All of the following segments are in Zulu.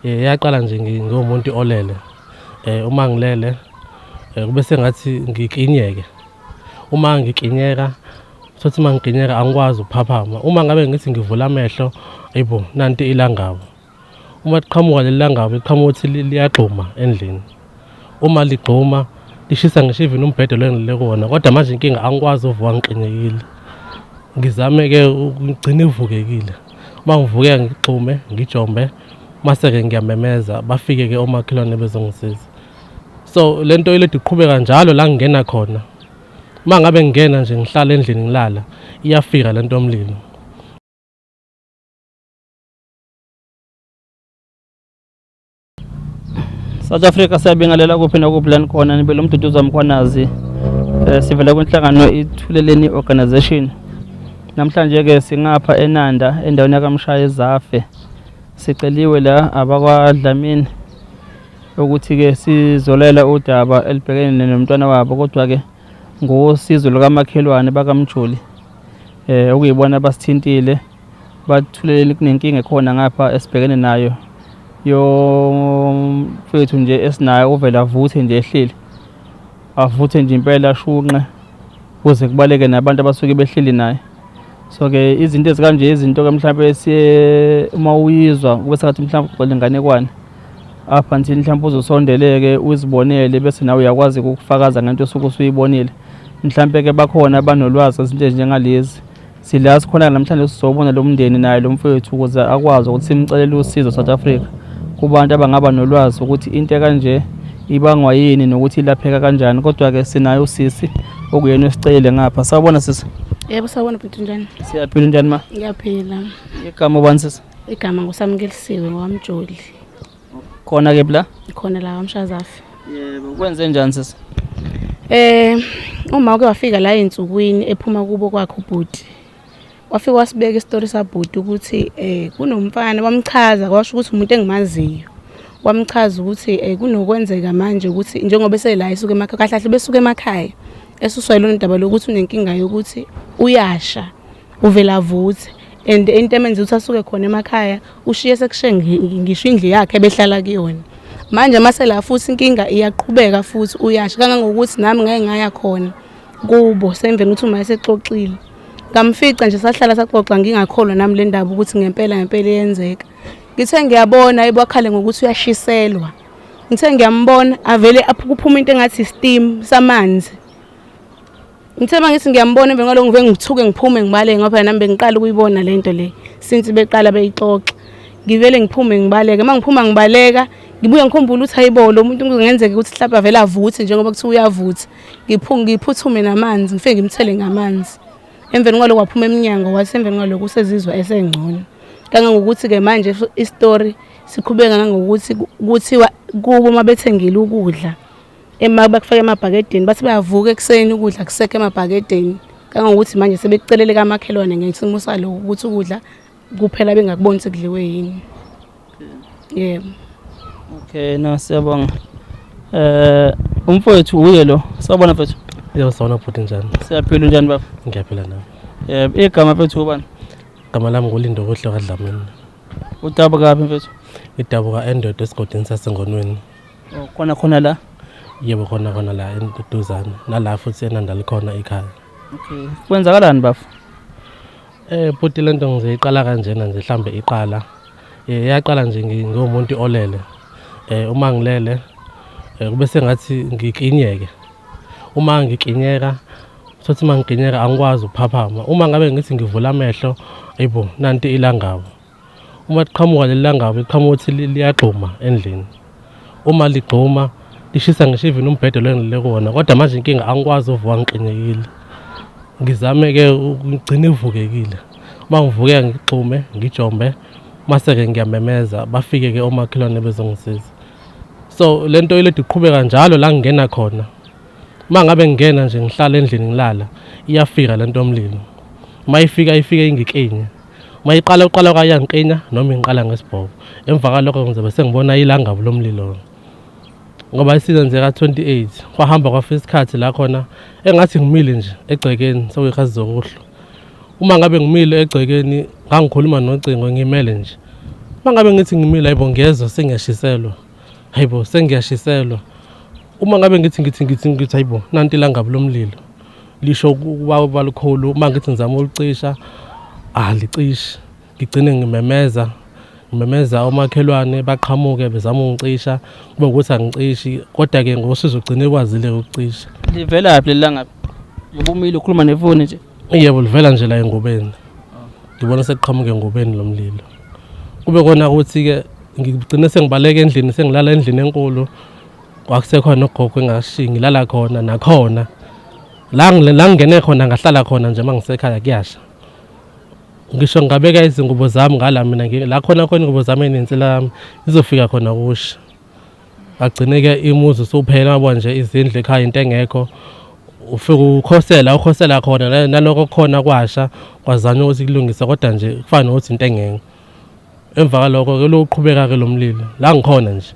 Yaqala nje ngiwumuntu olele. Uma ngilele kube sengathi ngikinyeke. Uma ngikinyeka, utholukuthi uma ngikinyeka angikwazi ukuphaphama. Uma ngabe ngithi ngivula amehlo, hhayi bo, nanti ilangabu. Uma liqhamuka leli langabu liqhamuka ukuthi liyagxuma endlini. Uma ligxuma lishisa ngisho even umbhede lo engilele kuwona, kodwa manje inkinga angikwazi ukuvuka ngiqinekile. Ngizame-ke ngigcine ngivukekile. Uma ngivukeka ngigxume, ngijombe, mase-ke ngiyamemeza bafike-ke omakhelwane bezongisiza. So le nto ilokhu iqhubeka njalo la ngingena khona. Uma ngabe ngingena nje ngihlala endlini ngilala, iyafika le nto yomlilo. South Africa siyabingelela kuphi nakuphi la nikhona nibe lo Mduduzi Mkhwanazi. Sivela kwinhlangano iThuleleni Organization. Namhlanje ke singapha eNanda endaweni yakaMshaya eZafe. Siceliwe la abakwaDlamini ukuthi ke sizolela udaba elibhekene nomntwana wabo, kodwa ke ngosizo lukamakhelwane bakaMjoli okuyibona abasithintile bathuleleni kunenkinga ekhona ngapha esibhekene nayo yomfethu nje esinayo uvela avuthe nje ehleli, avuthe nje impela ashunqe kuze kubaleke nabantu abasuke behleli naye. So ke izinto ezikanje izinto ke mhlawumbe siye uma uyizwa kube sengathi mhlawumbe uxoxela inganekwane apha until mhlawumbe uzosondeleke uzibonele bese nawe uyakwazi ukufakaza ngento osuke usuyibonile. Mhlawumbe ke bakhona abanolwazi ngezinto ezinjengalezi. Sila sikhona namhlanje sizobona lo mndeni naye lo mfowethu ukuze akwazi ukuthi simcelele usizo South Africa kubantu abangaba nolwazi ukuthi into ekanje ibangwa yini nokuthi ilapheka kanjani, kodwa-ke sinaye usisi okuyena esicelile ngapha. Sawubona sisi. Yebo, sawubona bhuti, njani? Siyaphila, njani ma? Ngiyaphila. Igama ubani sisi? Igama nguSamukelisiwe ngowamjoli. Khona ke la? Khona la kwaMshazafe. Yebo, kwenze njani sisi? Uma uke wafika la ensukwini ephuma kubo kwakhe ubhuti. Wafika wasibeka isitori sabhuti ukuthi kunomfana, wamchaza kwasho ukuthi umuntu engimaziyo. Wamchaza ukuthi kunokwenzeka manje ukuthi njengoba esela esuka emakhaya, kahle kahle besuka emakhaya. Esuswa yilona daba lokuthi unenkinga yokuthi uyasha, uvela avuthe. And into emenza ukuthi asuke khona emakhaya ushiye sekushe ngisho indlu yakhe ebehlala kuyona. Manje masela futhi inkinga iyaqhubeka futhi uyasha kangangokuthi nami ngake ngaya khona kubo semveni ukuthi uma esexoxile. Ngamfica nje sahlala saxoxa ngingakholwa nami le ndaba ukuthi ngempela ngempela iyenzeka. Ngithe ngiyabona ayibakhale ngokuthi uyashiselwa. Ngithe ngiyambona avele kuphuma into engathi steam samanzi. Ngithe mangithi ngiyambona emva kwaloko ngive ngithuke ngiphume ngibaleke ngoba phela nami bengiqala ukuyibona le nto le since beqala beyixoxa. Ngivele ngiphume ngibaleke, uma ngiphuma ngibaleka ngibuye ngikhumbule ukuthi hayibo lo muntu kungenzeka ukuthi mhlawumbe avele avuthe njengoba kuthiwa uyavutha. Ngiphuthume namanzi ngifike ngimthele ngamanzi. Emveni kwaloko waphuma emnyango wathi emveni kwaloko usezizwa esengcono. Kangangokuthi-ke manje isitori siqhubeka ngangokuthi kuthiwa kubo uma bethengile ukudla bakufaka emabhakedeni, bathi bayavuka ekuseni ukudla kusekho emabhakedeni. Kangangokuthi manje sebekucelele kamakhelwane ngesimo saloko ukuthi ukudla kuphela bengakuboni sekudliwe yini. Yebo. Okay, no siyabonga. Umfowethu uye lo. Sawubona mfowethu. Yebo, sawubona bhuti, njani? Siyaphila, unjani baba? Ngiyaphila nami. Yebo, igama mfethu ubani? Igama lami nguLindokuhle kaDlamini. Udabuka kaphi mfethu? Ngidabuka eNdodo esigodini saseNgonweni. Oh, khona khona la? Yebo, khona khona la eduzane. Nala futhi eNanda likhona ikhaya. Okay. Kwenzakalani bafo? Bhuti lento ngizoyiqala kanjena nje mhlambe iqala. Yaqala nje ngiwumuntu olele. Uma ngilele kube sengathi ngikinyeke. Uma ngikinyeka, utholukuthi uma ngikinyeka angikwazi ukuphaphama. Uma ngabe ngithi ngivula amehlo, hhayi bo, nanti ilangabu. Uma liqhamuka leli langabu liqhamuka ukuthi liyagxuma endlini. Uma ligxuma lishisa ngisho even umbhede lo engilele kuwona, kodwa manje inkinga angikwazi ukuvuka ngiqinekile. Ngizame-ke ngigcine ngivukekile. Uma ngivukeka ngigxume, ngijombe, mase-ke ngiyamemeza bafike-ke omakhelwane bezongisiza. So le nto ilokhu iqhubeka njalo la ngingena khona. Uma ngabe ngingena nje ngihlala endlini ngilala, iyafika le nto yomlilo. Uma ifika ifike ingikinye. Uma iqala uqala kwayangikinya noma ingiqala ngesibhobo. Emva kwalokho ngizobe sengibona ilangabu lomlilo. Ngoba isizenzeka 28 kwahamba kwafika isikhathi la khona engathi ngimile nje egcekeni sekuyikhathi zokuhlwa. Uma ngabe ngimile egcekeni ngangikhuluma nocingo ngimele nje. Uma ngabe ngithi ngimile, hayibo, ngiyezwa sengiyashiselwa, hayibo, sengiyashiselwa. Uma ngabe ngithi hayibo, nanti ilangabi lomlilo lisho ukuba likhulu. Uma ngithi ngizama ukulicisha, alicishi, ngigcine ngimemeza ngimemeza omakhelwane baqhamuke bezama ukungicisha, kube ukuthi angicishi, kodwa-ke ngosizo ugcine ekwazile ukucisha. Livelaphi leli langabi? Ngoba umile ukhuluma nefoni nje. Yebo, livela nje la engubeni. Ngibona sekuqhamuka engubeni lo mlilo. Kube kona ukuthi-ke ngigcine sengibaleka endlini, sengilala endlini enkulu. Kwakusekhona ugogo engashiyi, ngilala khona nakhona. La ngingene khona ngahlala khona nje uma ngisekhaya kuyasha. Ngisho ngingabeka izingubo zami ngala mina la khona khona ingubo zami enensila yami izofika khona kusha. Agcine-ke imuzi usuphela, wabona nje izindlu ekhaya into engekho. Ufike ukhosela ukhosela khona naloko kukhona kwasha, kwazanywa ukuthi kulungiswe kodwa nje kufana nokuthi into engekho. Emva kwalokho-ke lokuqhubeka-ke lo mlilo la ngikhona nje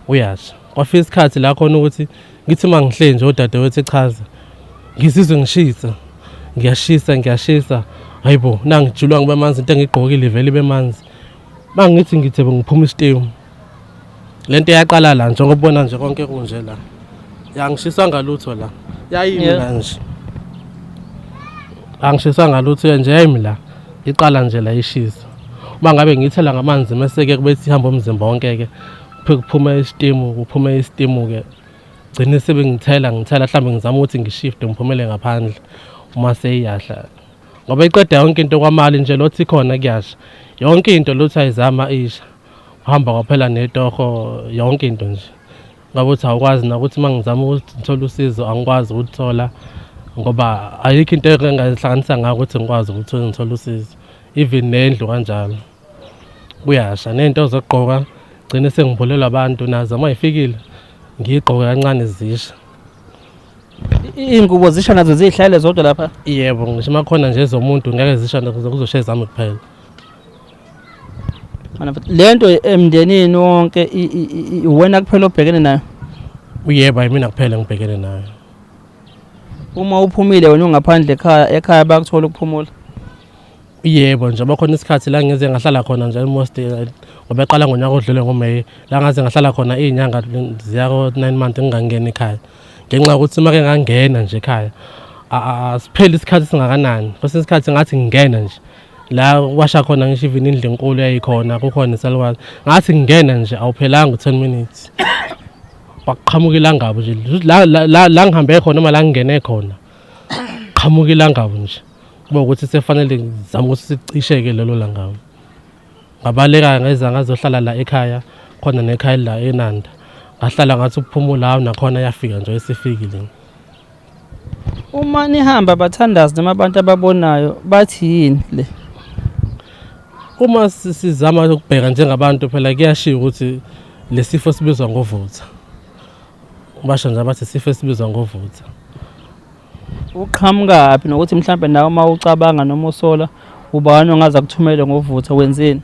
uyasha. Kwafika isikhathi la khona ukuthi ngithi uma ngihleli nje udadewethu echaza, ngizizwe ngishisa, ngiyashisa ngiyashisa, hayibo nangijulwa ngibe manzi, into engiyigqokile ivele ibe manzi. Uma ngithi ngithe ngiphuma isitimu, le nto yaqala la njengoba ubona nje konke kunje la. Yangishisanga lutho la, yayimi la nje. Angishisanga lutho nje, yayimi la, iqala nje la ishisa. Uma ngabe ngiyithela ngamanzi mese-ke kube ihamba umzimba wonke-ke, kuphume isitimu, kuphume isitimu-ke. Gcine sebengithela ngithela, mhlawumbe ngizama ukuthi ngishifte ngiphumele ngaphandle uma seyiyahla. Ngoba iqeda yonke into kwamali nje lothi ikhona kuyasha. Yonke into lothi ayizama isha. Uhamba kwaphela netoho, yonke into nje. Ngabe uthi awukwazi nakuthi uma ngizama ukuthi ngithole usizo angikwazi ukuthola ngoba ayikho into engingayihlanganisa ngayo ukuthi ngikwazi ukuthi ngithole usizo. Even nendlu kanjalo kuyasha, ney'nto zokugqoka gcine sengibulelwa abantu nazo uma yifikile ngiyigqoke kancane zisha. Iy'ngubo zisha nazo ziy'hlalele zodwa lapha? Yebo, ngisho uma khona nje ezomuntu ngeke zisha, kuzosha ezami kuphela. Le nto emndenini wonke uwena kuphela obhekene nayo? Yebo, yimina kuphela engibhekene nayo. Uma uphumile wena ungaphandle ekhaya, ekhaya bayakuthola ukuphumula? Yebo, njengoba khona isikhathi la ngize ngahlala khona nje almost ngoba eqala ngonyaka odlule ngoMeyi, la ngaze ngahlala khona iy'nyanga ziya ko-9 months ngingangeni ekhaya. Ngenxa yokuthi uma ke ngangena nje ekhaya, asipheli isikhathi singakanani. Kwesinye isikhathi ngathi ngingena nje la kwasha khona ngisho even indlu enkulu yayikhona, kukhona isalukwazi. Ngathi ngingena nje awuphelanga u-10 minutes. Kwaqhamuka ilangabu nje. La ngihambe khona noma la ngingene khona, qhamuka ilangabu nje. Kuba ukuthi sefanele ngizame ukuthi sicisheke lelo langabu. Ngabaleka ngeza ngazohlala la ekhaya, khona nekhaya la eNanda. Ngahlala ngathi ukuphumula, nakhona yafika nje isifikile. Uma nihamba abathandazi noma abantu ababonayo bathi yini le? Uma sizama ukubheka njengabantu phela kuyashiwo ukuthi lesifo sibizwa ngovutha. Basho nje abathi isifo esibizwa ngovutha. Uqhamukaphi nokuthi mhlambe nawe uma ucabanga noma usola ubani ongaze akuthumele ngovutha, wenzeni?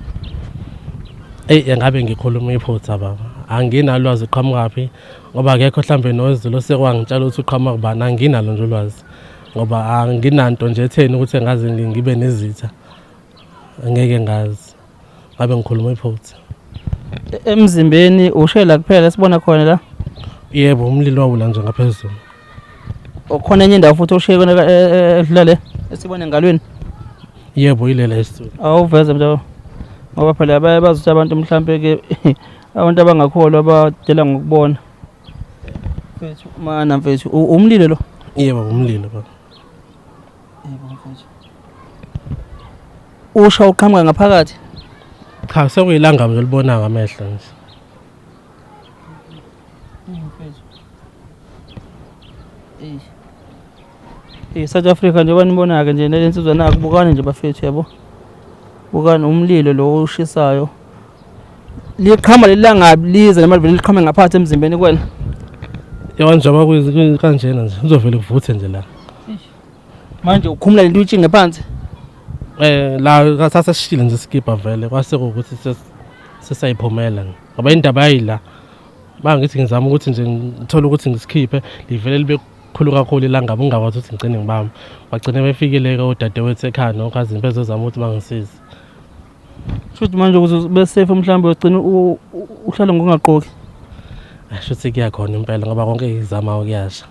Eyi, engabe ngikhuluma iphutha baba. Anginalwazi uqhamukaphi ngoba akekho mhlambe nozulu osekwangitshela ukuthi uqhamuka kubani, anginalo nje ulwazi. Ngoba anginanto nje etheni ukuthi engaze ngibe nezitha. Angeke ngazi. Ngabe ngikhuluma iphutha. Emzimbeni ushela kuphela sibona khona la? Yebo, umlilo wawula nje ngaphezulu. Ukhona enye indawo futhi oshiye khona edlula le esibone engalweni? Yebo, ilela esithulo. Awuveze mntu, ngoba phela baye bazi ukuthi abantu mhlambe ke abantu abangakholwa badela ngokubona. Mfethu, mana mfethu, umlilo lo? Yebo, umlilo baba. Yebo mfethu. Usha uqhamuka ngaphakathi? Cha, sekuyilangabi nje olibona ngamehlo nje. South Africa njengoba nibona-ke nje nale nsizwa naku, bukani nje bafethu yabo. Bukani umlilo lo oshisayo. Liqhama leli langabi lize noma livele liqhame ngaphakathi emzimbeni kuwena? Yabo njengoba kanjena nje kuzovele kuvuthe nje la. Manje ukhumula lento uyitshinge phansi? La saseshile nje isikibha vele kwase kuwukuthi sesayiphumela ngoba indaba yayila. Mangithi ngizama ukuthi nje ngithole ukuthi ngisikhiphe livele libe khulu kakhulu ilangabi ngingakwazi ukuthi ngigcine ngibamba. Bagcine befikile-ke odadewethu ekhaya nokhazini bezozama ukuthi bangisize. Shuthi manje ukuze ube safe mhlawumbe ugcina uhlale ngokungagqoki. Shuthi kuyakhona impela ngoba konke ngizama kuyasha.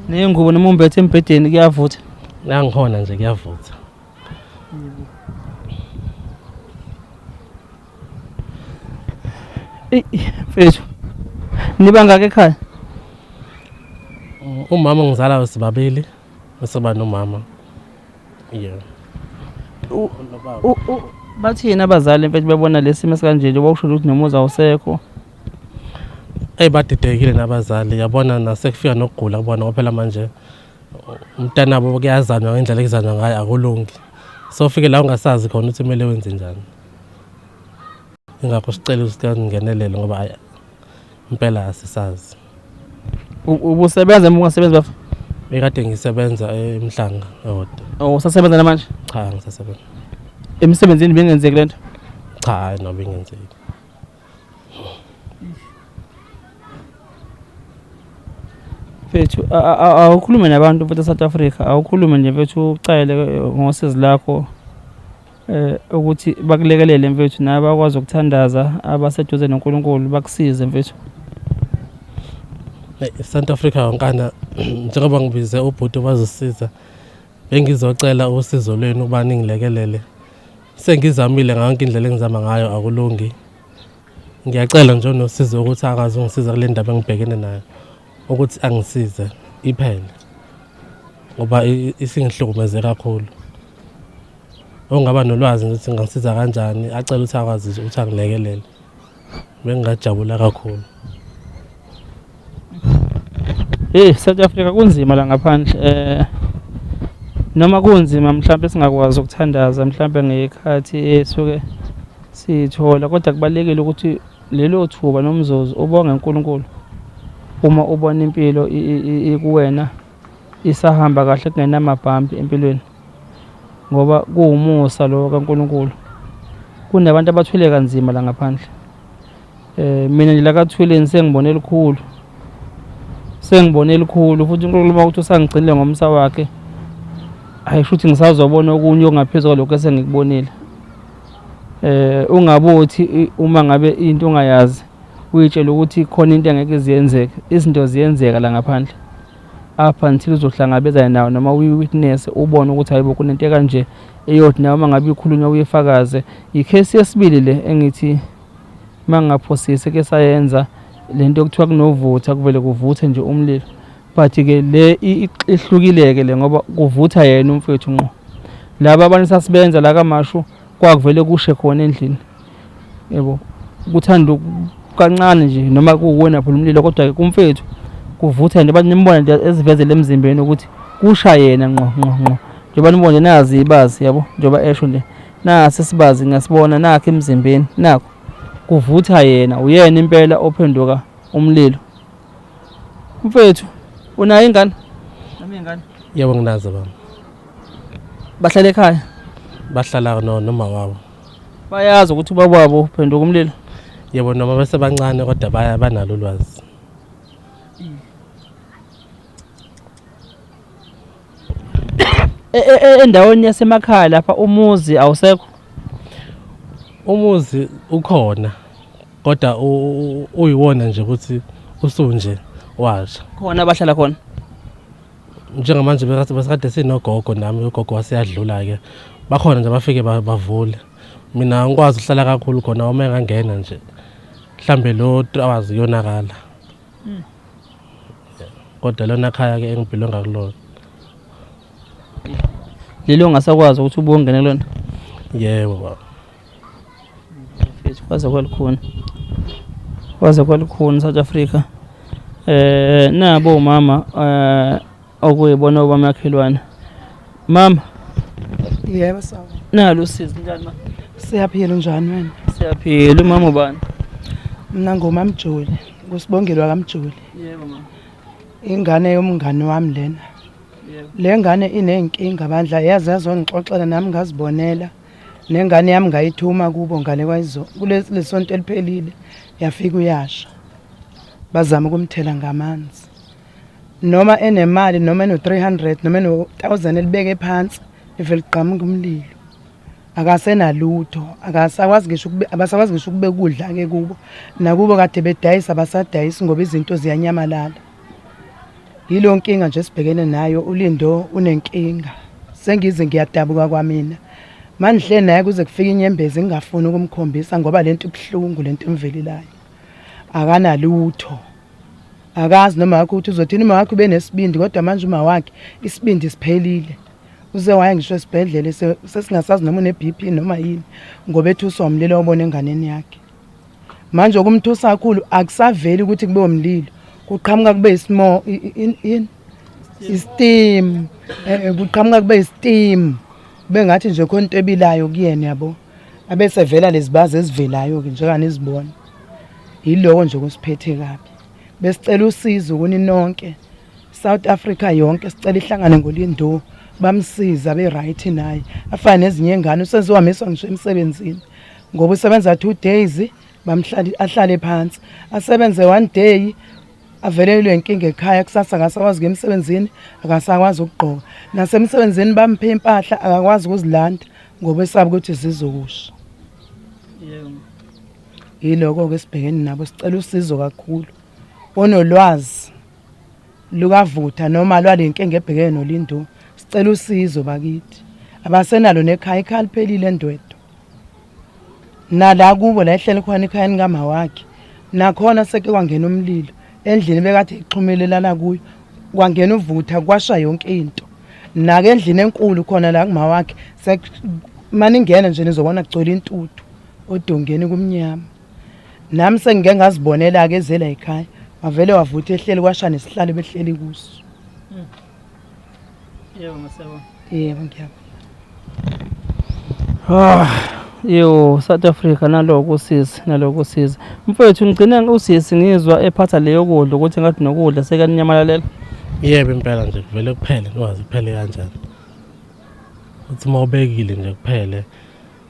Ney'ngubo noma umbethe embhedeni kuyavutha. La ngikhona nje kuyavutha. Eyi mfethu, niba ngaka ekhaya? Umama ngizala sibabili, bese kuba nomama. Yeah. Bathini abazali mfethu bebona lesi simo esikanje njengoba usho ukuthi nomuzi awusekho? Eyi badidekile nabazali, yabona nasekufika nokugula kubona ngoba phela manje umntanabo kuyazanywa ngendlela ekuzanywa ngayo akulungi. So ufike la ungasazi khona ukuthi kumele wenze njani. Ingakho sicela ukuthi ngingenelele ngoba ayi impela asisazi. Ubusebenza noma ungasebenzi bafo? Bekade ngisebenza eMhlanga ehhotela. Oh, usasebenza namanje? Cha, ngisasebenza. Emsebenzini bengenzeki lento? Cha, hayi noma ingenzeki. Mfethu awukhulume nabantu mfethu e-South Africa, awukhulume nje mfethu ucele ngosizi lakho ukuthi bakulekelele mfethu nawe bakwazi ukuthandaza abaseduze noNkulunkulu bakusize mfethu. South Africa yonkana njengoba ngibize ubhuti bazosiza bengizocela usizo lwenu ukuba ningilekelele. Sengizamile ngayo yonke indlela engizama ngayo akulungi. Ngiyacela nje nosizo ukuthi akwazi ungisiza kule ndaba engibhekene nayo ukuthi angisize iphele ngoba isingihlukumeze kakhulu. Ongaba nolwazi ukuthi ngingasiza kanjani acele ukuthi akwazi nje ukuthi angilekelele. Bengingajabula kakhulu. Hey South Africa kunzima la ngaphandle noma kunzima mhlawumbe singakwazi ukuthandaza mhlawumbe ngekhathi esuke siyithola, kodwa kubalulekile ukuthi lelo thuba nomzuzu ubonge uNkulunkulu uma ubona impilo ikuwena isahamba kahle kungenamabhambi empilweni, ngoba kuwumusa lo kaNkulunkulu. Kunabantu abathwele kanzima la ngaphandle. Mina nje la kaThweleni sengibone elikhulu, sengibone elikhulu futhi uNkulunkulu uma kuthi usangigcinile ngomsa wakhe, hhayi shuthi ngisazobona okunye okungaphezu kwalokhu esengikubonile. Ungabothi uma ngabe into ungayazi uyitshele ukuthi khona into engeke iziyenzeke, izinto ziyenzeka la ngaphandle. Up until uzohlangabezana nayo noma uyi-witness ubone ukuthi hayibo kunento ekanje eyothi nawe uma ngabe ikhulunywa uyifakaze. Ikhesi yesibili le engithi uma ngingaphosisi ke sayenza le nto kuthiwa kunovutha kuvele kuvuthe nje umlilo, but-ke le ihlukile-ke le ngoba kuvutha yena umfowethu ngqo. Laba abantu sasibenza la kaMashu kwakuvele kushe khona endlini, yebo, kuthanda kancane nje noma kuwuwena phela umlilo, kodwa-ke kumfethu kuvutha nje, abantu nimbona nje ezivezele emzimbeni ukuthi kusha yena ngqo ngqo ngqo. Njengoba nibona nje nazi ibazi, yabo, njengoba esho nje nasi isibazi ngiyasibona nakho emzimbeni, nakho kuvutha yena, uyena impela ophenduka umlilo. Mfethu, unayo ingane? Nami ingane. Yebo nginazo baba. Bahlala ekhaya? Bahlala no noma wabo. Bayazi ukuthi ubaba wabo uphenduka umlilo? Yebo, noma besebancane kodwa baya banalo ulwazi. Endaweni yasemakhaya lapha umuzi awusekho? Umuzi ukhona kodwa uyiwona nje ukuthi usunje washa. Khona abahlala khona? Njengamanje besikade sinogogo nami, ugogo waseyadlula-ke. Bakhona nje bafike bavule. Mina angikwazi ukuhlala kakhulu khona uma engangena nje mhlambe lo 3 hours kuyonakala. Kodwa lona khaya-ke engibhilonga kulona. Lelo ongasakwazi ukuthi ubuye ungene kulona? Yebo baba. Mfethu kwaze kwalukhuni, kwaze kwalukhuni South Africa. Nabo omama okuyibona obamakhelwane. Mama. Yebo sawa. Nalo usizi njani ma? Siyaphila, unjani wena? Siyaphila. Umama ubani? Mina ngumamJoli, kusibongelwa kaMjoli. Yebo mama. Ingane yomngani wami lena. Yebo. Le ngane inenkinga bandla, yaze yazongixoxela nami ngazibonela. Nengane yami ngayithuma kubo ngale kwayizo kulesi lesonto eliphelile, yafika uyasha. Bazama ukumthela ngamanzi. Noma enemali noma eno 300 noma eno 1000 elibeke phansi, ivele iqhamuka umlilo. Akasenalutho, akasakwazi ngisho ukube abasakwazi ngisho ukubeka ukudla ke kubo. Nakubo kade bedayisa abasadayisi ngoba izinto ziyanyamalala. Yilo nkinga nje esibhekene nayo, uLindo unenkinga. Sengize ngiyadabuka kwamina. Mangihleli naye kuze kufike inyembezi ngingafuni ukumkhombisa ngoba lento ibuhlungu lento emvelelayo. Akanalutho. Akazi noma wakhe ukuthi uzothini, uma wakhe ubenesibindi kodwa manje uma wakhe isibindi siphelile. Uze waya ngisho esibhedlela sesingasazi noma une-BP noma yini ngoba ethuswa umlilo obona enganeni yakhe. Manje okumthusa kakhulu akusaveli ukuthi kube umlilo, kuqhamuka kube isimo yini i-steam, kuqhamuka kube i-steam, kube ngathi nje khona into ebilayo kuyena yabo. Abese vela lezibazi ezivelayo ke njengoba nizibona. Yiloko nje okusiphethe kabi. Besicela usizo kuni nonke, South Africa yonke, sicela ihlangane ngoLindo bamsiza be right naye afane nezinye ingane. Useze wamiswa ngisho emsebenzini ngoba usebenza 2 days bamhlali ahlale phansi, asebenze 1 day avelelwe inkinga ekhaya, kusasa akasakwazi ukuya emsebenzini, akasakwazi ukugqoka. Nasemsebenzini bamphe impahla akakwazi ukuzilanda ngoba esaba ukuthi zizokusha. Yebo. Yiloko-ke esibhekene nabo, sicela usizo kakhulu. Onolwazi lukavutha noma lwale nkinga ebhekene noLindo, sicela usizo bakithi. Abasenalo nekhaya, ikhaya liphelile eNdwedwe. Nala kubo la ehleli khona ekhayeni kama wakhe, nakhona seke kwangena umlilo endlini bekade ixhumelelana kuyo, kwangena uvutha kwasha yonke into. Nake endlini enkulu khona la kuma wakhe, maningena nje nizobona kugcwele intuthu odongeni kumnyama. Nami sengike ngazibonela-ke ezela ekhaya, wavele wavutha ehleli kwasha nesihlalo behleli kuso. Yebo, ngisiyabonga. Yebo, ngiyabonga. Ah, yo South Africa naloko usisi, naloko usisi. Mfowethu ngigcine usisi ngizwa ephatha leyo kudla ukuthi ngathi nokudla sekaninyamalalela. Yebo impela nje kuvele kuphele, nokwazi kuphele kanjani. Uthi uma ubekile nje kuphele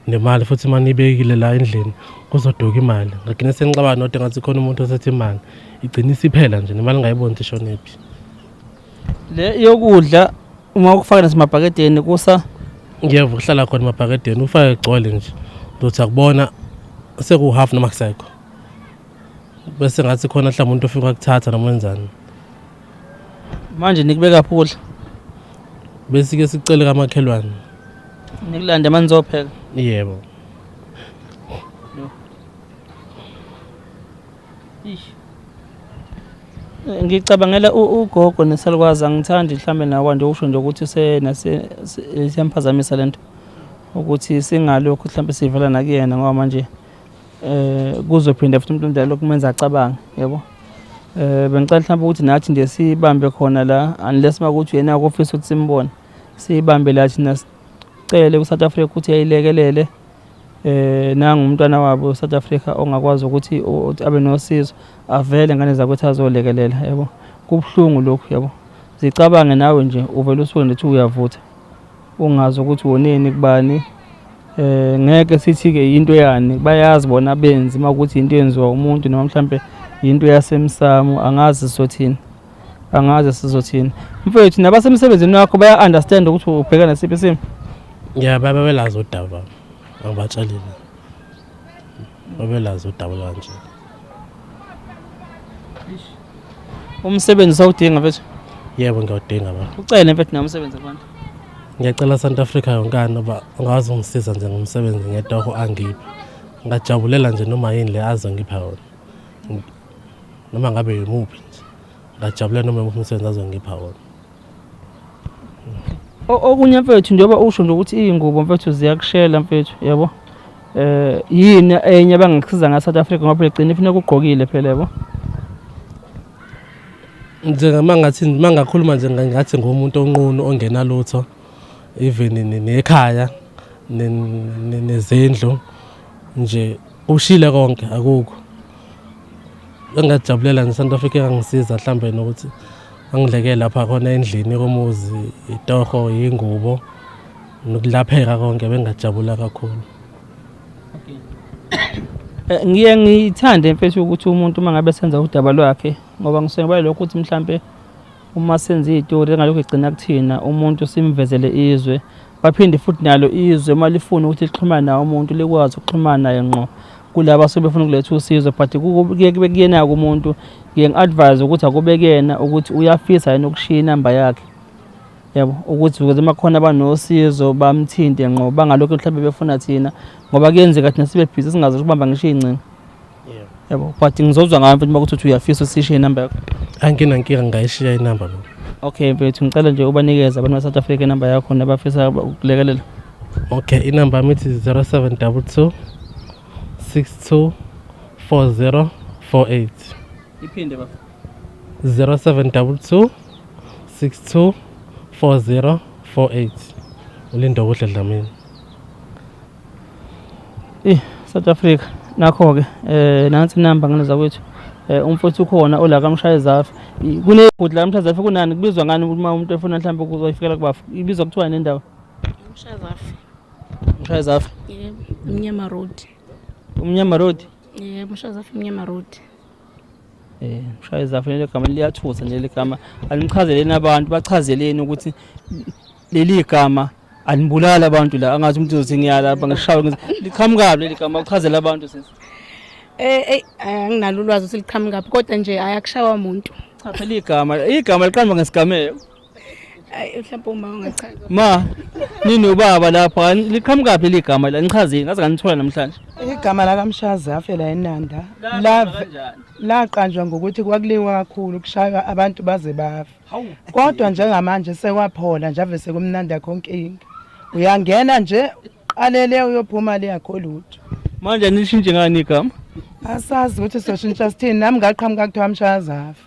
nemali futhi uma nibekile la endlini kuzoduka imali. Ngagcina sengixabana nodwa ngathi khona umuntu osethe imali. Igcina isiphela nje nemali ngayiboni ukuthi ishonephi. Le yokudla uma ukufaka nasemabhakedeni kusa Ngiyeva ukuhlala khona emabhakedeni ufake kugcwele nje. Uzothi akubona seku-half noma kusekho. Bese ngathi khona mhlawumbe umuntu ofika akuthatha noma wenzani. Manje nikubeka phi ukudla? Bese-ke sicele kamakhelwane. Nikulande uma nizopheka? Yebo. Ngicabangela ugogo nesalukwazi, angithandi mhlambe nawe nje usho nje ukuthi siyamphazamisa lento ukuthi singalokhu mhlambe sivela nakuyena ngoba manje kuzophinda futhi umuntu omdala lokhu kumenza acabange yabo. Bengicela mhlambe ukuthi nathi nje sibambe khona la unless makuthi yena akufisa ukuthi simbone, sibambe la thina sicele ku-South Africa ukuthi ayilekelele. Nangu umntwana wabo South Africa ongakwazi ukuthi abe nosizo avele ngane zakwethu azolekelela yabo. Kubuhlungu lokhu yabo. Zicabange nawe nje uvele usuke nje uyavutha ungazi ukuthi woneni kubani. Ngeke sithi ke into yani, bayazi bona abenzi makuthi into yenziwa umuntu noma mhlambe into yasemsamo, angazi sizothini, angazi sizothini. Mfowethu nabasemsebenzini wakho baya understand ukuthi ubhekana nesiphi isimo? Yeah, babelazi udaba, angibatshelile, babelazi udaba kanje. Umsebenzi usawudinga mfethu? Yebo, ngiyawudinga baba. Ucele mfethu nawe umsebenzi kubantu. Ngiyacela South Africa yonkana uba ungaze ungisiza nje ngomsebenzi ngetoho angiphe. Ngajabulela nje noma yini le azongipha yona. Noma ngabe yimuphi nje. Ngajabulela noma yimuphi umsebenzi azongipha wona. Okunye mfethu njengoba usho nje ukuthi iy'ngubo mfethu ziyakushela mfethu yabo. Yini enye abangakusiza nga South Africa ngoba phela igcina ifuna ukugqokile phela yabo. Njenga ngathi mangakhuluma nje ngathi ngumuntu onqunu ongenalutho even nekhaya nezindlu nje kushile konke akukho. Engajabulela nje South Africa engangisiza mhlambe nokuthi angileke lapha khona endlini komuzi, itoho, ingubo nokulapheka konke, bengajabula kakhulu. Ngiye ngithande mfethu ukuthi umuntu uma ngabe senza udaba lwakhe, ngoba ngisuke ngibale lokho ukuthi mhlambe uma senza iy'tori engalokhu igcina kuthina, umuntu simvezele izwe. Baphinde futhi nalo izwe uma lifuna ukuthi lixhumane nawo umuntu likwazi ukuxhumana naye ngqo kulaba asuke befuna ukuletha usizo, but kuye kube kuyena-ke umuntu. Ngiye ngi-advise ukuthi akube kuyena ukuthi uyafisa yini ukushiya inamba yakhe, yabo, ukuthi ukuze uma kukhona abanosizo bamthinte ngqo, bangalokhu mhlawumbe befuna thina, ngoba kuyenzeka thina sibe busy singazi ukubamba ngisho iy'ngcingo, yabo. But ngizozwa ngayo mfethu uma kuthi uthi uyafisa usishiye inamba yakho. Anginankinga, ngingayishiya inamba lo. Okay mfethu, ngicela nje ubanikeze abantu base-South Africa inamba yakho nabafisa ukulekelela. Okay, inamba yami ithi 0722 62 40 48. Iphinde bafo. 0722 62 40 48. Ulindokuhle Dlamini. Eh South Africa nakho ke nansi inamba ngane zakwethu. Umfowethu ukhona ola kaMshayizafe. Kunegudi la kaMshayizafe kunani kubizwa ngani uma umuntu efuna mhlawumbe ukuzoyifikela kubafu? Ibizwa kuthiwa nendawo? Umshayizafe. Umshayizafe. Yebo, Umnyama Road. Umnyama Road. Yebo, Umshayizafe Umnyama Road. Mshayizafe leli gama liyathusa nje leli gama. Alimchazeleni abantu, bachazeleni ukuthi leli gama alinibulala abantu la. Angathi umuntu uzothi ngiyalapha ngishawe ngithi liqhamuka leli gama, uchazela abantu sisi. Eh anginalo ulwazi ukuthi liqhamukaphi, kodwa nje ayakushawa umuntu. Cha phela igama liqamba ngesigameko. Ayi mhlawumbe uma ungachaza. Ma nini ubaba lapha liqhamukaphi leli gama la, nichazeni ngaze nganithola namhlanje. Igama lakaMshazafe la eNanda laqanjwa ngokuthi kwakuliwa kakhulu kushaywa abantu baze bafe. Kodwa njengamanje sekwaphola nje, ave sekumnandi akho nkinga. Uyangena nje qalele uyophuma le yakho lutho. Manje nishintshe ngani igama? Asazi ukuthi soshintsha sithini, nami ngaqhamuka kuthiwa Mshazafe.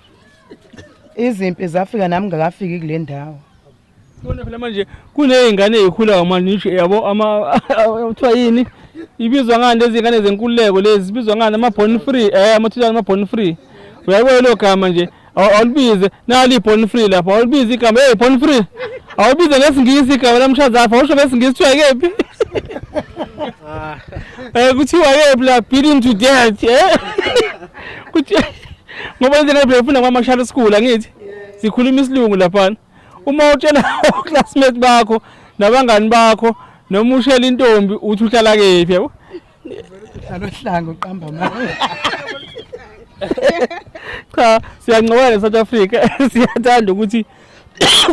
Izimpi zafika nami ngakafiki kule ndawo. Kubona phela manje kuney'ngane ey'khulayo manje nisho yabo ama kuthiwa yini ibizwa ngani lezi ngane zenkululeko lezi zibizwa ngani ama-born free ama-two ama-born free. Uyayibona lelo gama nje awulibize nali i-born free lapho, awulibize igama hey born free, awubize ngesingisi igama lamshazafa, awusho ngesingisi kuthiwa kephi? Kuthiwa kephi la beating to death kuthi ngoba lezi ngane phela ifunda kwamashalo school angithi sikhuluma isilungu laphana. Uma utshela classmate bakho nabangani bakho noma ushela intombi uthi uhlala kephi yabo? Uhlala ohlanga uqamba amanga. Cha siyancokola ne-South Africa, siyathanda ukuthi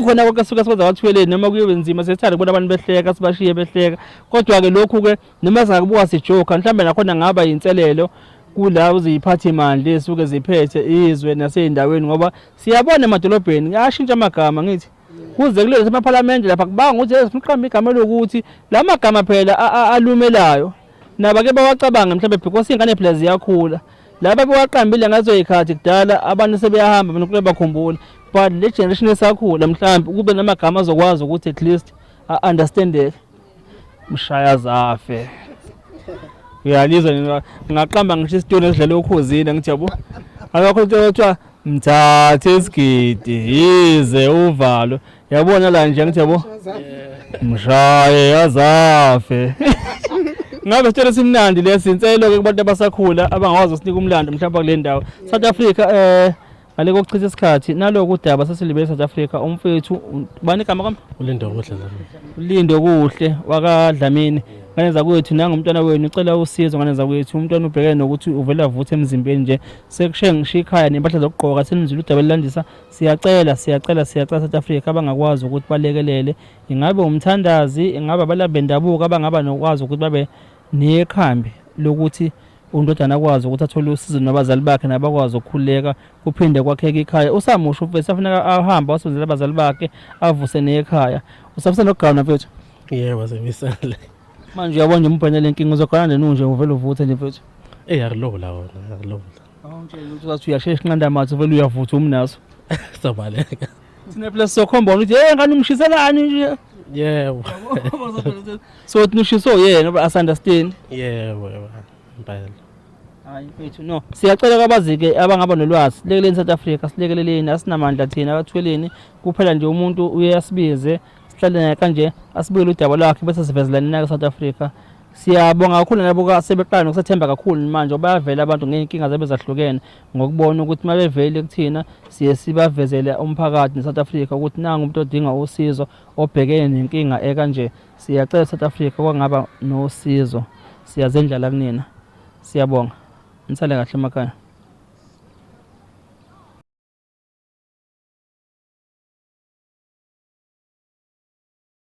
khona konke suka sikwenza kwathweleni noma kuyobe nzima, siyethanda ukubona abantu behleka, sibashiye behleka. Kodwa-ke lokhu-ke noma singakubuka sijoka mhlawumbe nakhona ngaba yinselelo kulabo ziyiphathimandla esuke ziphethe izwe nasey'ndaweni, ngoba siyabona emadolobheni kuyashintsha amagama ngithi kuze kulelo semaphalamende lapha kubanga ukuthi sifuna ukuqamba igama lokuthi la magama phela alumelayo nabo ke bawacabange mhlawumbe because iy'ngane phela ziyakhula laba bewaqambile ngazo y'khathi kudala abantu sebeyahamba mina kule bakhumbula, but le generation esakhula mhlawumbe kube namagama azokwazi ukuthi at least a-understandeke. Mshayazafe uyalizwa, ngingaqamba ngisho isitoni esidlala okhozini ngithi yabo akakho into ekuthiwa mthathe isigidi yize uvalo yabona la nje ngithi yabo mshaye azafe. Ngabe isitolo esimnandi lesi, inselo-ke kubantu abasakhula abangakwazi ukusinika umlando mhlawumbe kule ndawo South Africa. Ngale kokuchitha isikhathi naloku udaba sesilibele South Africa, umfethu bani igama kwami? Ulindokuhle Dlamini. Ulindokuhle wakaDlamini. Ngane zakwethu nangumntwana wenu ucela usizo ngane zakwethu, umntwana ubhekene nokuthi uvela avuthe emzimbeni nje sekushe ngisho ikhaya nempahla zokugqoka senizwile udaba elilandisa. Siyacela siyacela siyacela South Africa abangakwazi ukuthi balekelele, ingabe umthandazi, ingabe abalaphi bendabuko abangaba nokwazi ukuthi babe nekhambi lokuthi undodana akwazi ukuthi athole usizo nabazali bakhe nabakwazi ukukhululeka kuphinde kwakheke ikhaya. Usamusha umfethu, safuneka ahambe wasebenzela abazali bakhe avuse nekhaya. Usafisa nokugana mfethu? Yebo, semisele. Manje uyabona nje umbhene le nkinga uzogana nje nunje uvele uvuthe nje mfethu. Eh akulula wona, akulula. Awungitshela ukuthi wathi uyashesha inqanda amathe uvele uyavutha umnaso. Sobaleka. Thina phela sizokhomba ukuthi hey ngani umshiselani nje. Yebo. So thina ushiso yena ngoba as-understand. Yebo, yebo. Impela. Hayi mfethu no. Siyacela kwabazi-ke abangaba nolwazi, silekeleni South Africa, silekeleleni, asinamandla thina abathweleni. Kuphela nje umuntu uye asibize, sihlale naye kanje, asibukele udaba lwakhe bese sivezelana nina South Africa. Siyabonga kakhulu nabo sebeqala nokusethemba kakhulu manje, bayavela abantu ngey'nkinga zabe zahlukene ngokubona ukuthi uma bevele kuthina siye sibavezele umphakathi ne-South Africa ukuthi nangu umuntu odinga usizo obhekene nenkinga ekanje. Siyacela South Africa kwangaba nosizo, siyazendlala kunina. Siyabonga, nisale kahle emakhaya.